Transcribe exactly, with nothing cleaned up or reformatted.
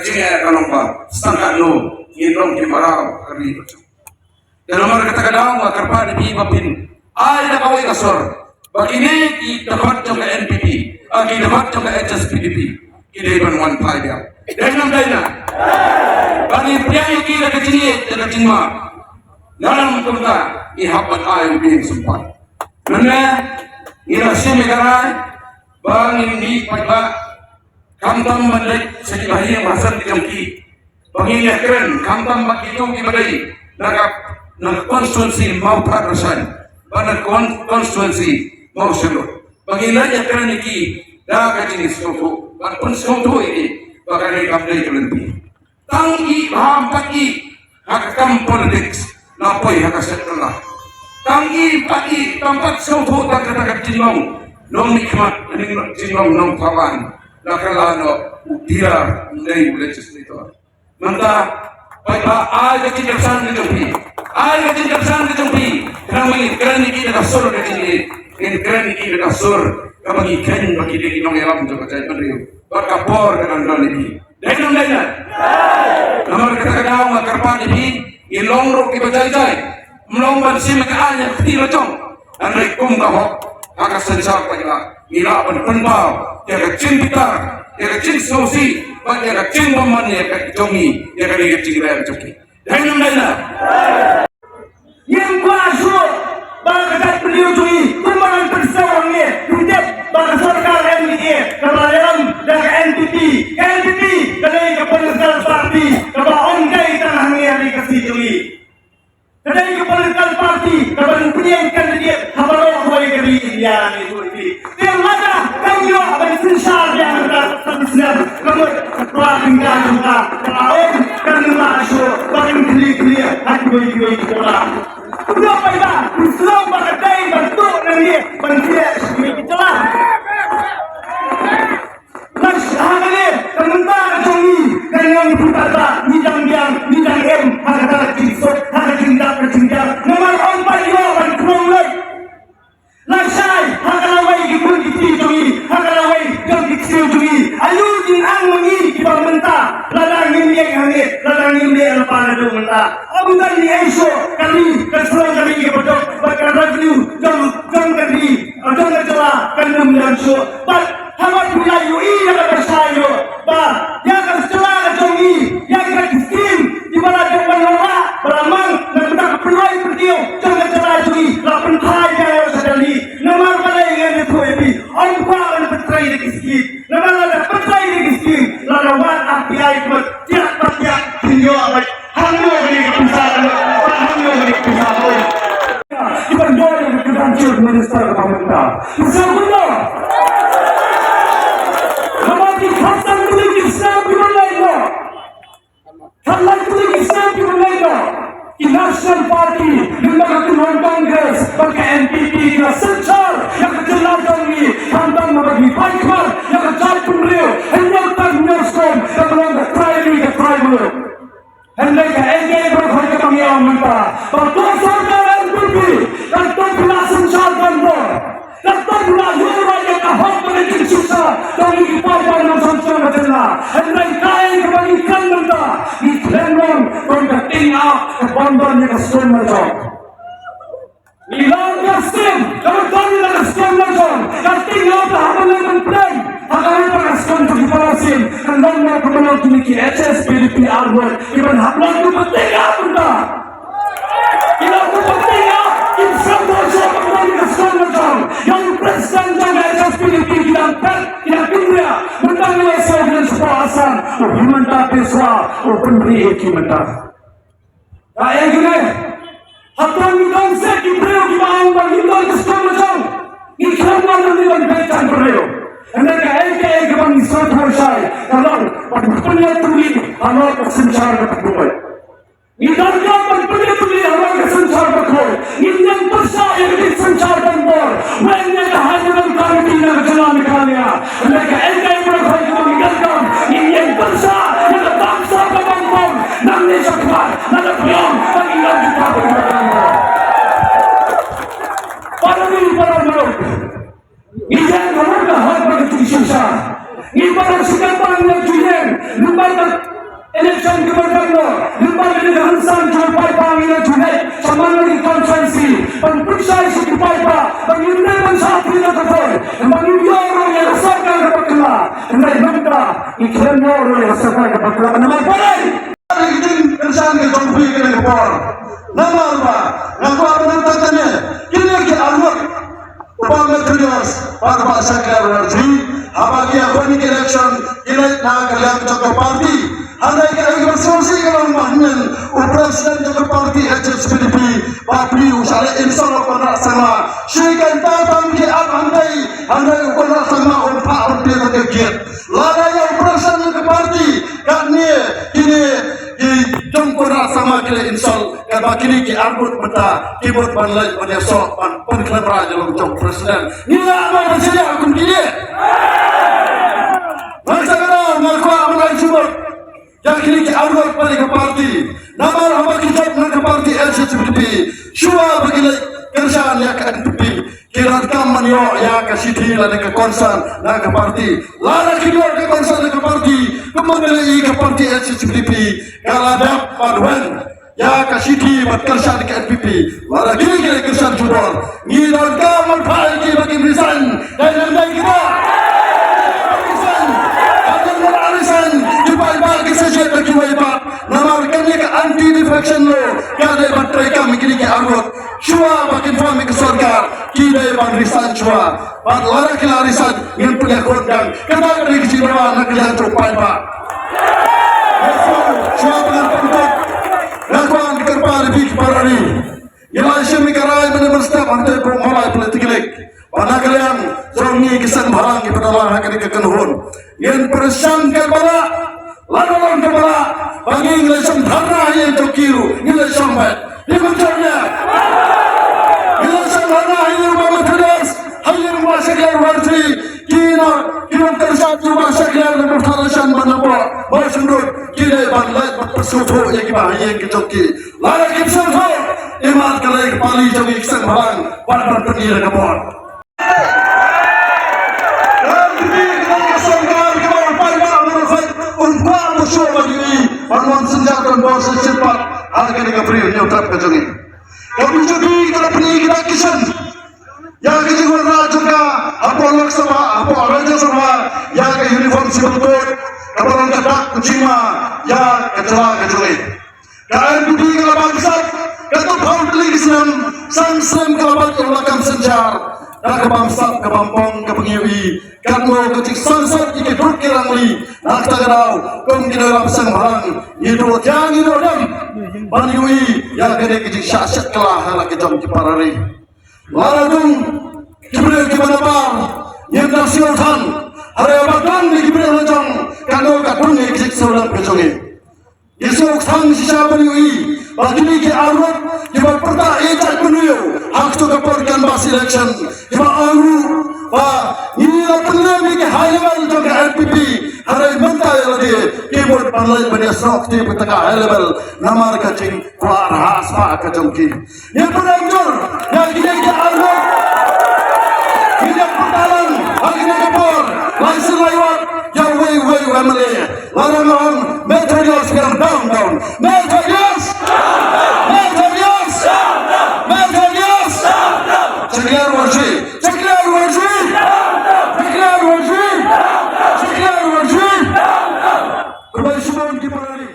Jingeh ka long ba, sngewthuh, ngin long ki mraw ka ri. Te namar kata ka daw nga kyrpad ïa phi ba phin ai da kawei ka sur ba kine ki dkhot jong ka N P P, ah, ki dkhot jong ka H S P D P, ki dei ban wan phai biang. Dei ne ym dei? Ban ïa pdiang ïa ki da ka jingïeit, da ka jingma. Namar kumta ngi hap ban ai u dieng sympat. Mynne ngi la shim ïa ka rai ba ngin mih paidbah, khamtam ban leit sha ki bahaïing bahasan ki jong ki, ba ngin ïakren, khamtam bad kito kiba dei na ka, na ka constituency Mawphrat Rashain bad na con-, constituency Mawshynrut, ba ngin leit ïakren ïa ki da ka jingsngewthuh, ban pynsngewthuh ïa ki ba kane kam dei ka lynti. Tang ïa ba ha ym pat ïa ha ka kam politics na poi ha ka shet kylla. Tang ïa pat ïa, tang pat sngewthuh tang kata ka jinglong nongmihkhmat, ka jinglong nongthaw ban, la kylla noh u D R, u dei u legislator. Mynta paidbah, ai ka jingkyrshan ka jong phi, ai ka jingkyrshan ka jong phi. Khnang ba ngin kren ïa ki da ka sur ka jingïeit, ngin kren ïa ki da ka sur kaba ngi kheiñ ba ki dei ki nongïalam jong ka jaitbynriew bad ka por ka dang don ïa ki. Dei ne ym dei? Namar kata ka daw nga kyrpad ïa phi, ngi long ruh kiba jai jai, ym long ban shim ka aiñ ha ka kti la jong. Hynrei kum ka hok ha ka synshar paidbah, ngi lah ban pynpaw ïa ka jingbitar, ïa ka jingsngewsih bad ïa ka jingbymman ïa ka jong ngi ïa kane ka jingrem jong ki. Dei ne ym dei? Ngim kwah shuh ba ka jaitbynriew jong ngi kumba ngi pynsngew hangne, ngi tip ba ka sorkar M D A kaba ïalam da ka N P P, ka N P P ka dei ka political party kaba ym dei tang hangne ha ri Khasi jong ngi. Ka dei ka political party kaba ngi pynïeng candidate ha baroh kawei ka ri India ngi tu ri. Te lada kam ïoh ban synshar ïa ka, ka snem ka mut ka bynta jong ka, ka la ong kan ym lah shuh ba kan khlieh khlieh ha kiwei kiwei ki jylla. Ïoh paidbah, phi sngew ba ka dei ban tuh nangne ban khlieh sha kiwei ki jylla. Lashai ha kane ka bynta ka jong ngi, ka nongpynpaw ba ngi dang biang, ngi dang im ha kata ka jingsuk, ha ka jingdap ka jingbiang. Namar ym pat ïoh ban khnong leit. Lashai ha ka lawei ki khun ki kti jong ngi, ha ka lawei jong ki ksiew jong ngi. Aïu jingang ma ngi kiba mynta, lada ngim ïeng hangne, lada ngim leh lypa naduh mynta. Ym don ei ei shuh, ka ri, ka shnong ka ri kaba duk, bad ka revenue jong, jong ka ri, jong ka jylla kan ym don shuh. Bad haba phi la ïohi ïa kaba shai ïoh ba ïa ka jylla ka jong ngi, ïa kita ki skim kiba la dep ban wanrah, ba la mang na ka bynta ka pynroi pynriew jong ka jylla jong ngi, la pynphai biang ïa sha Delhi. Namar balei? Ngan ïathuh ïa phi, ym kwah ban pyntrei da ki skim. Namar lada pyntrei da ki skim, lada wad R T I ka mut, tiak pa tiak, phin ïoh beit. Hangno kane ka pisa ka mut, hangno kane ka pisa ka mut. Ki ban ïoh ïa ka credential minister kaba mynta. Pisa kumno? Namar ki khatsan tylli ki snem ki ban leit noh. Khatlai tylli ki snem ki ban leit noh. Ki National Party, lyngba ka Congress bad ka N P P, ki la synshar ïa ka jylla jong ngi, khamtam ba ngi pynkhmat ïa ka jaitbynriew. Hynñiew tam hynñiew snem, kaba long ka trai ri ka trai muluk. Hynrei kaei kaei baroh kaba ngi ong mynta, ba ka sorkar N P P, katto phi la synshar donbor, katto phi la ïoh ïa ka hok bad ka jingshisha jong ngi ki paidbah nongshong shnong ka jylla. Hynrei kaei kaba ngi kren mynta, ngi kren long kum ka tieng ah kaba ym don ïa ka skem la jong. Ngi long ka skem kaba don ïa ka skem la jong, ka tieng ah ka hap ban leh ban pynlong ha ka rupa ka skem jong ki para skem, kan long mo kaba long kine ki H S P D P artwork kiban hap long kaba tieng ah mynta. Ki long kaba tieng ah, kim sngewthuh shuh ba ka long ka skem la jong. Ïa u president jong ka H S P D P ki dang phet, ki dang kynriah. Mynta ngi la sngewthuh shuh ba Assam, u Himanta Biswa u pynrih ïa ki mynta. Kaei kane? Hato ngi don seh ki briew kiba ong ba ngim don ka skem la jong? Ngi khlem don ngi ban beh jan briew. Hynrei kaei kaei kaba ngi sngewthuh shai ka long ban pynïatylli halor ka synshar kaba khuid. Ngi donkam ban pynïatylli halor ka synshar bakhuid. Ngin ïeng pyrshah ïa ka jingsynshar donbor. Weng ïa ka High Level Committee na ka jylla Meghalaya. Hynrei kaei kaei baroh kaba ngi donkam, ngin ïeng pyrshah ïa ka bamsap ka bamtong. Nangne shakhmat, na ka pyrthei, ba ngi long kita kiba donkam. Para ri para muluk. Ngi ïeng halor ka hok bad ka jingshisha. Ngi para shu kyrpang ïa ki ïing, lyngba ka election kaba dang noh, lyngba ka jingïakhun san jong u paidbah ngi la ju leit shaman na ki constituency ban pynshai sha ki paidbah ba ngim dei ban shah appeal da ka vote, ba ngim ïoh ruh ïa ka sorkar kaba kylla. Hynrei mynta ngi khlem ïoh ruh ïa ka sorkar kaba kylla namar balei? Ki jingkyrshan ki jong phi kane ka por. Namar ba nga kwah ban ong tang kane, kine ki arngut, u Bah Methodius bad u Bah Shakliar Warjri, haba ki ïakhun ïa ki election, ki leit na ka liang jong ka party. Hynrei kaei kaba sngewsih ka long ba hynnin u president jong ka party H S P D P, Bah Pli, u shah leh insult ïa u Conrad Sangma. Shi kynta tam ki ap hangtei, hynrei u Conrad Sangma um phah ban plie tang ka gate. Lada ïa u president jong ka party, katne kine ki jong u Conrad Sangma ki leh insult, katba kine ki arngut mynta ki mut ban leit ban ïasoh ban pynkhlem rai ïa la u jong u president. Ngi lah ban ïa kum kine. Nga sa kynmaw, nga kwah ban ai jubab ïa kine ki arngut bad ïa ka party. Namar haba ki jop na ka party H S P D P, shuwa ba ki leit kyrshan ïa ka N P P, ki donkam ban ïoh ïa ka shithi lane ka consent na ka party. Lada kim ïoh ka consent na ka party, kumno ka lei ka party H S P D P ka la dep ban wan ïa ka shithi ban kyrshan ka N P P. Lada kine ki leit kyrshan jubor, ngi donkam ban phah ïa ki ba kin resign. Dei ne ym dei kita? Resign. Haba ym resign, ki paidbah ki sa jied da kiwei pat. Namar kane ka anti defection law ka dei ban treikam ïa kine ki arngut. Shuwa ba kin form ïa ka sorkar, ki dei ban resign shuwa. Bad lada ki la resign, ngin pynïakhun biang. Kata ka dei ka jingdawa na ka liang jong u paidbah. Shuwa ba ngan pynkut, nga kwah ban kyrpad ïa phi ki para ri. Ngi la shim ïa ka rai mynne mynstep hangtei hapoh Mawlai Polytechnic. Bad na ka liang jong ngi ki seng bhalang kiba don lang ha kane ka kynhun, ngin pyrshang katba lah, lada long katba lah, ba ngi ngi leit shong dharna ha ïing jong ki ruh, ngi leit shong beit. Phi mynjur ne? Ngi leit shong dharna ha ïing u Bah Methodius, ha ïing u Bah Shakliar Warjri. Kine ki nongkyrshan jong u Bah Shakliar, nongkyrshan ban napoh Mawshynrut, ki dei ban leit ban pynsngewthuh ïa kiba ha ïing ki jong ki. Lada kim sngewthuh, imat ka lei ka pali jong ngi ki seng bhalang ban, ban pyni da ka bor. Ka N P P ka dei ka sorkar kaba u paidbah u riewkhuid um kwah ban shu ban ïohi ban wan synjat ban bor sa shipat ha kane ka Bri u Hynñiewtrep ka jong ngi. Ka B J P ka la pyni ka direction ïa ka jingwanrah jong ka hapoh Lok Sabha, hapoh Rajya Sabha, ïa ka Uniform Civil Code, kaba long ka dak jingma ïa ka jylla ka jong ngi. Ka N P P ka la bamsap, katto phew tylli ki snem, san snem ka la bat ïa u lakam synshar. Da ka bamsap, ka bam pong, kaba ngi ïohi, katno ka jingsangsot ïa ki dud ki rangli. Na kata ka daw, kum ki nongïalam seng bhalang, ngi duh thiang ngi duh dem ban ïohi ïa kane ka jingshah shet kylla ha la ka jong ki para ri. Lada dung ki briew kiba nabar, ngim da sngewthan. Hynrei haba dung ki briew la jong, katno ka dung ïa ka jingsngewlem ka jong ngi. Ngi sngewthan shisha ban ïohi ba kine ki arngut kiba pyrta ïa ka jaitbynriew ha kato ka por canvass election, kiba ong ruh ba ngi la pynlem ïa ki high level jong ka N P P, hynrei mynta ïa lade ki mut ban leit ban ïasnoh kti bad kata ka high level namar ka jingkwah rhah spah ka jong ki. Ngi pynrem jur ïa kine ki arngut. Ngi ïa pyrta lang ha kine ki por lai sien lai wat ïa uwei uwei u M L A. Lada nga ong Methodius, down, down. Methodius! Methodius! Methodius! Shakliar Warjri! Shakliar Warjri! Shakliar Warjri! Shakliar Warjri! Khublei shibun ki para ri.